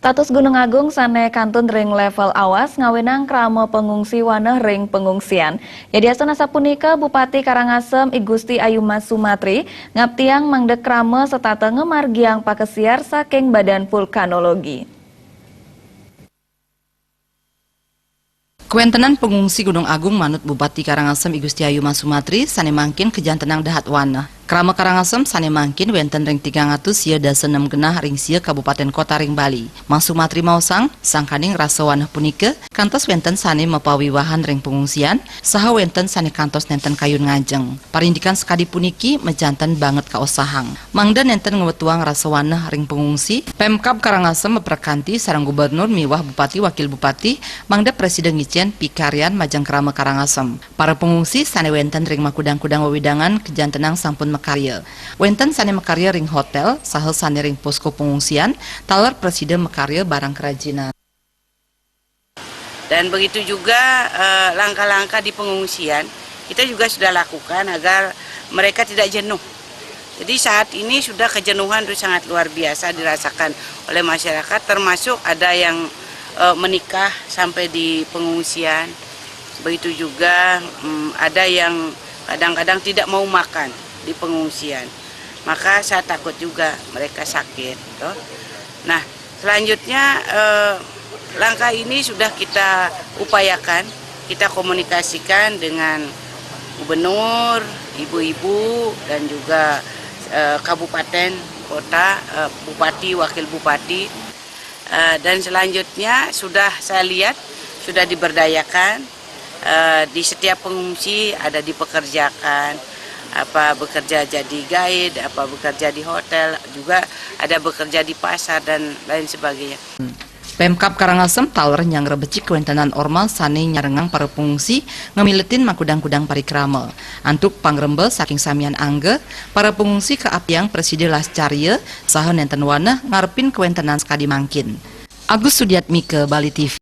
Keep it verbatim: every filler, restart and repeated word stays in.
Status Gunung Agung sané kantun ring level awas ngawinang krama pangungsi waneh ring pangungsian. Yadiastun asapunika, Bupati Karangasem I Gusti Ayu Mas Sumatri ngaptiang mangda krama setata ngamargiang pakesiar saking Badan Vulkanologi. Kawéntenan pangungsi Gunung Agung manut Bupati Karangasem I Gusti Ayu Mas Sumatri sané mangkin kajantenang dahat waneh. Krama Karangasem sané mangkin wénten ring tigang atus sia dasa nem genah ring sia kabupatén kota ring Bali. Mas Sumatri maosang, sangkaning rasa waneh punika, kantos wénten sané mapawiwahan ring pangungsian, saha wénten sané kantos nénten kayun ngajeng. Parindikan sakadi puniki majanten banget kaosahang. Mangda nénten ngwetuang rasa waneh ring pangungsi, Pemkab Karangasem maprekanti sareng Gubernur miwah Bupati Wakil Bupati mangda prasida ngicén pikaryan majeng krama Karangasem. Para pangungsi sané wénten ring makudang-kudang wewidangan kajantenang sampun makarya. Wénten sané makarya ring hotél, saha sané ring posko pangungsian, taler prasida makarya barang kerajinan. Dan begitu juga, eh, langkah-langkah di pengungsian, kita juga sudah lakukan agar mereka tidak jenuh. Jadi saat ini sudah kejenuhan itu sangat luar biasa dirasakan oleh masyarakat, termasuk ada yang, eh, menikah sampai di pengungsian. Begitu juga, mm, ada yang kadang-kadang tidak mau makan di pengungsian. Maka saya takut juga mereka sakit, toh. Nah, selanjutnya, eh, langkah ini sudah kita upayakan, kita komunikasikan dengan gubernur, ibu-ibu, dan juga, eh, kabupaten, kota, eh, bupati, wakil bupati. Eh, dan selanjutnya sudah saya lihat, sudah diberdayakan, eh, di setiap pengungsi ada dipekerjakan, apa bekerja jadi guide, apa bekerja di hotel, juga ada bekerja di pasar dan lain sebagainya. Pemkab Karangasem taler nyanggra becik kawéntenan ormas sané nyarengang para pangungsi ngamiletin makudang-kudang parikrama. Antuk pangremba saking samian angga, para pangungsi kaaptiang prasida lascarya saha nénten waneh ngarepin kawéntenan sakadi mangkin. Agus Sudiatmika, Bali T V.